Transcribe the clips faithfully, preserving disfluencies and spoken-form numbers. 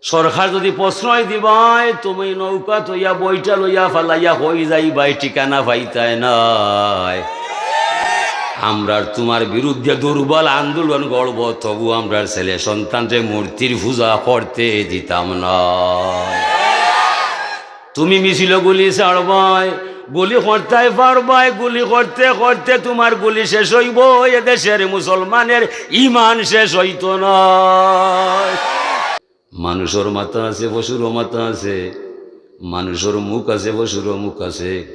সরকার যদি প্রশ্রয় দিবায়, তুমি নৌকা তইয়া বইটা লইয়া ফালাইয়া কই যাইবায়, ঠিকানা পাইতায় নায়। আমরার তুমার বিরুদ্ধে দুর্বল আন্দোলন গড়ব, তবু আমরার ছেলে সন্তানরে মূর্তির পূজা করতে দিতাম নায়। তুমি মিছিলো গুলি ছাড়বায়, গুলি করতায় পারবায়, গুলি করতে করতে তুমার গুলি শেষ অইবো, এদেশের মুসলমানের ইমান শেষ অইতো নায়। মানুষর মাথা আছে, পশুরও মাথা আছে। মানুষর মুখ আছে, পশুরও মুখ আছে।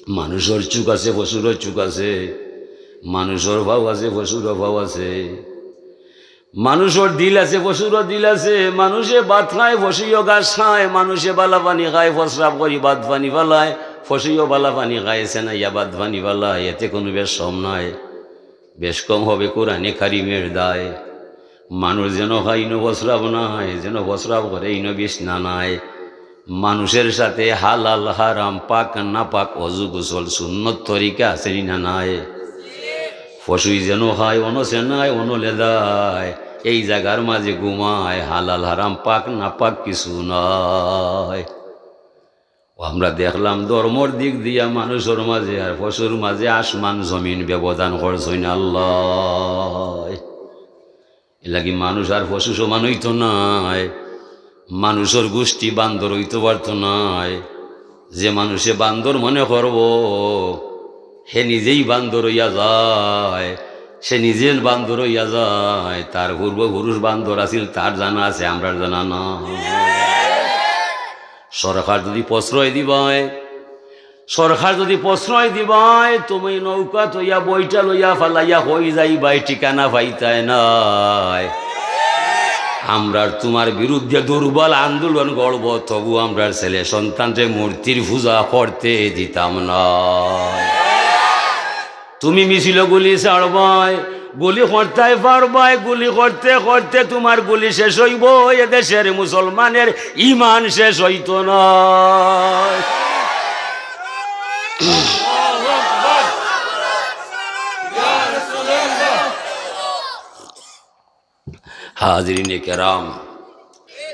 মানুষর চুক আছে, পশুরও চুক আছে। মানুষর পাও আছে, পশুরও পাও আছে। মানুষর দিল আছে, পশুরও দিল আছে। মানুষে ভাত খায়, পশুও ঘাস খায়। মানুষে বালা পানি খায়, প্রস্রাব করি ভাত পানি ফালায়, পশুও বালা পানি খায়, সেনাইয়া ভাত পানি ফালায়। এতে কোনো বেশ কম নাই, বেশ কম হবে কোরআনে কারিমের দায়। মানুষ যেন খায়, ইনো প্রস্রাব নাই, যেন প্রস্রাব করে, ইনো বিছনা নাই। মানুষের সাথে হালাল হারাম, পাক না পাক, অজু গোসল, সুন্নত তরিকা আছে নি না নাই? পশুই যেন খায়, অনো সেনায়, অনো লেদায়, এই জাগার মাঝে ঘুমায়, হালাল হারাম, পাক না পাক কিছু নাই। ও আমরা দেখলাম ধর্মর দিক দিয়া মানুষর মাঝে আর পশুর মাঝে আসমান জমিন ব্যবধান করছইন আল্লায়। এরলাগি মানুষ আর পশু সমান অইতো নায়, মানুষর গোষ্ঠী বান্দর অইতো পারতো নায়। যে মানুষে বান্দর মনে করবো, হে নিজেই বান্দর অইয়া যায়, সে নিজে বান্দর অইয়া যায়। তার পূর্বপুরুষ বান্দর আছিল, তার জানা আছে, আমরার জানা নাই। সরকার যদি প্রশ্রয় দিবায়, সরকার যদি প্রশ্রয় দিবায়, তুমি নৌকা তইয়া বইটা লইয়া ফালাইয়া কই যাইবায়, ঠিকানা পাইতায় নায়। আমরার তুমার বিরুদ্ধে দুর্বল আন্দোলন গড়ব, তবু আমরার ছেলে সন্তানরে মূর্তির পূজা করতে দিতাম নায়। তুমি মিছিলো গুলি ছাড়বায়, গুলি করতায় পারবায়, গুলি করতে করতে তুমার গুলি শেষ অইবো, এদেশের মুসলমানের ইমান শেষ অইতো নায়। হাজিরিনে কেরাম,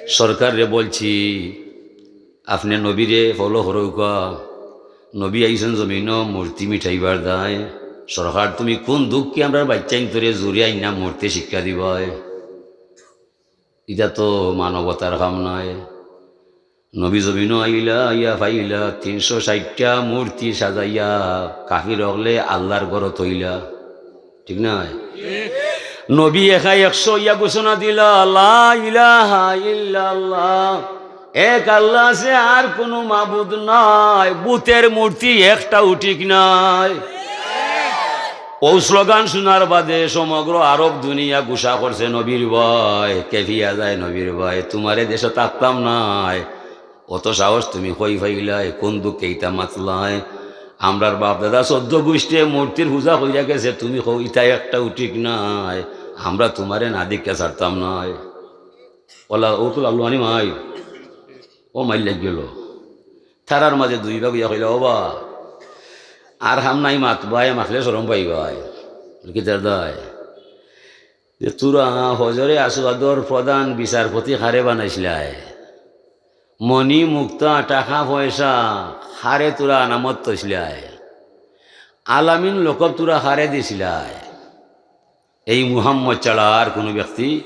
সরকাররে বলছি, আপনে নবীরে follow করউক্কা। নবী আইছইন জমিনো মূর্তি মিটাইবার দায়। সরকার, তুমি কোন দুঃখে আমরার বাইচ্চাইন্তরে জুরে আইনা মূর্তি শিক্ষা দিবায়? ইটা তো মানবতার কাম নায়। নবী জমিনো আইলা, আইয়া পাইলা তিনশো ষাইটটা মূর্তি সাজাইয়া কাফির অকলে আল্লার ঘরো থইলা, ঠিক নায়? নবী একা একশো ইয়া ঘোষণা দিলা, "লা ইলাহা ইল্লাল্লাহ, এক আল্লাহ আছে, আর কোনো মাবুদ নাই, বুতের মূর্তি একটাও ঠিক নাই।" ও স্লোগান শুনার বাদে সমগ্র আরব দুনিয়া গুসা করছে, "নবীর ভয়, কেঁপিয়া যায় নবীর ভয়, তুমারে দেশো থাকতাম নায়।" অত সাহস তুমি কই পাইলায়? কোন দুঃখে ইতা মাতলায়? আমরার বাপ দাদা চৌদ্দ গুষ্টিয়ে মূর্তির পূজা কইরা গেছে, তুমি কও ইতা একটাও ঠিক নায়, আমরা তুমারে না দেখিয়া ছাড়তাম নায়। ওলা, ও তো লালু আনি মাই, ও মাইর লাগি গেল। তারার মাঝে দুই ভাগ অইয়া কইলা, "ও বা, আর কাম নাই, মাতবায়, মাতলে শরম পাইবায়।" কিতার দায়? যে তুরা হজরে আসওয়াদর প্রধান বিচারপতি কারে বানাইছলায়? মণি মুক্তা, টাকা পয়সা, কারে তুরা আনামত থইছলায়? আলামিন লকব তুরা কারে দিছলায়? এই মুহাম্মদ ছাড়া আর কোনো ব্যক্তি?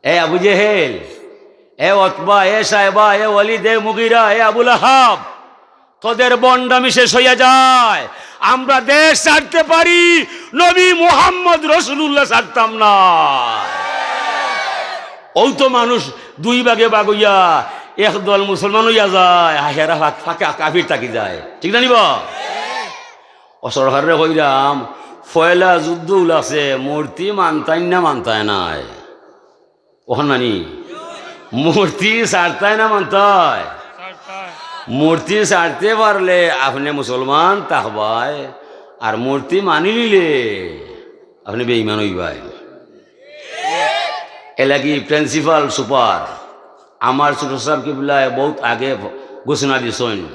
এ আবু জেহেল, এ অতবা, এ সায়বা, এ ওয়ালিদ, এ মুগিরা, এ আবু লাহাব, তোদের ভন্ডামি শেষ অইয়া যায়। আমরা দেশ ছাড়তে পারি, নবী মুহাম্মদ রসুলুল্লাহ ছাড়তাম না। অউ তো মানুষ দুই ভাগে ভাগ অইয়া এক দল মুসলমান অইয়া যায়, আর হেরা ফাঁক-, ফাঁকা কাফির থাকি যায়, ঠিক না নি বা? ও সরকাররে কইরাম, পয়লা যুদ্ধ লাগছে, মূর্তি মানতায় না, মানতায় নায়। অখন নানি? মূর্তি ছাড়তায় না মানতায়? ছাড়তায়। মূর্তি ছাড়তে পারলে আপনে মুসলমান থাকবায়, আর মূর্তি মানি নিলে আপনে বেঈমান অইবায়। এলাকি প্রিন্সিপাল সুপার, আমার ছোট সাব কিবলায় বউত আগে ঘোষণা দিছইন,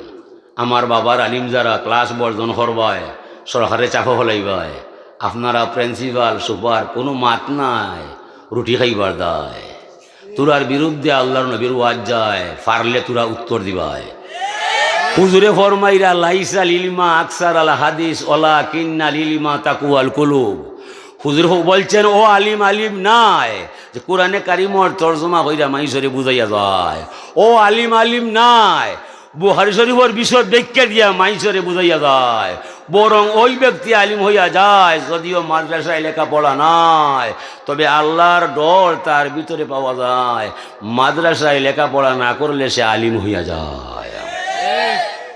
আমার বাবার আলিম যারা ক্লাস বর্জন করবায়, সরকারে চাপো ফেলাইবায়, আপনারা প্রিন্সিপাল সুপার কোনো মাত নাই, রুটি খাইবার দায়। তোরার বিরুদ্ধে আল্লাহর নবীর ওয়াজ যায়, পারলে তোরা উত্তর দিবায়। হুজুরে ফরমাইরা, "লাইসাল ইলমা আকসারাল হাদিস, ওয়ালাকিন্নাল ইলমা তাকওয়াল কুলুব।" হুজুর হ-, বলছেন, "ও আলিম আলিম নায় যে কোরআনে কারিমর তর্জমা কইরা মাইনষরে বুঝাইয়া যায়। ও আলিম আলিম নায় বুখারী শরীফর বিশদ ব্যাখ্যা দিয়া মাইনষরে বুঝাইয়া যায়, বরং ওই ব্যক্তি আলিম হইয়া যায় যদিও মাদ্রাসায় লেখাপড়া নাই, তবে আল্লাহর ডর তার ভিতরে পাওয়া যায়। মাদ্রাসায় লেখাপড়া না করলে সে আলিম হইয়া যায়।"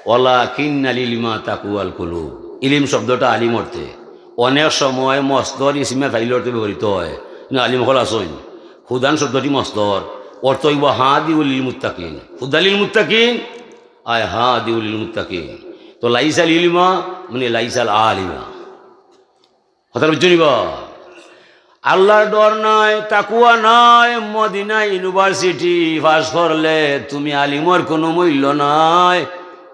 ওয়ালাকিন্নাল ইলমা তাকওয়াল কুলুব। ইলিম শব্দটা আলিম অর্থে। অনেক সময় মসদর ইসমে ফাইল অর্থে ব্যবহৃত হয়। কিন্তু আলিম অকল আছইন। হুদান শব্দটি মসদর, অর্থ অইবো হাদিউল লিল মুত্তাকিন। হুদাল লিল মুত্তাকিন, আয় হাদিউল লিল মুত্তাকিন। তো লাইসাল ইলমা মানে লাইসাল আলিমা। কথা বুঝছো নি বা? আল্লাহর ডর নাই, তাকুয়া নাই, মদিনা ইউনিভার্সিটি পাস করলে তুমি আলিমর কোনো মূল্য নাই।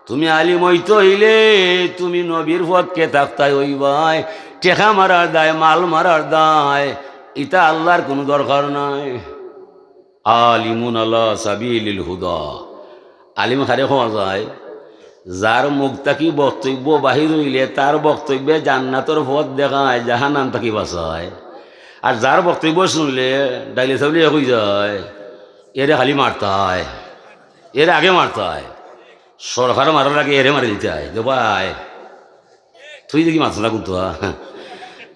তুমি আলিম হইতে হইলে তুমি নবীর পক্ষে থাকতায় হইবায়। টেকা মারার দায়, মাল মারার দায়, ইতা আল্লাহর কোনো দরকার নাই। আলিমুন আলা সাবিলিল হুদা। আলিম কারে কওয়া যায়? যার মুখ থাকি বক্তব্য বাহির হইলে তার বক্তব্যে জান্নাতর পথ দেখায়, জাহান্নাম থাকি বাঁচায়। আর যার বক্তব্য শুনলে ডাইলে চাউলে এক হই যায়, এরে খালি মারতায়, এরে আগে মারতায়। সরকার মারার আগে এরে মারি দিতায়। দে ভাই, তুই দেখি মারছ না কিন্তু, হ্যাঁ?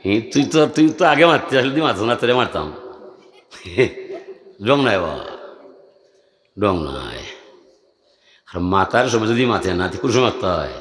হি, তুই তো, তুই তো আগে মারতে আসলে তুই মারছ না, তোরে মারতাম। ঢং নাই বাবা, ঢং নাই। আর মাতার সময় যদি মাতে না, তুই কোন সময় মারতে হয়?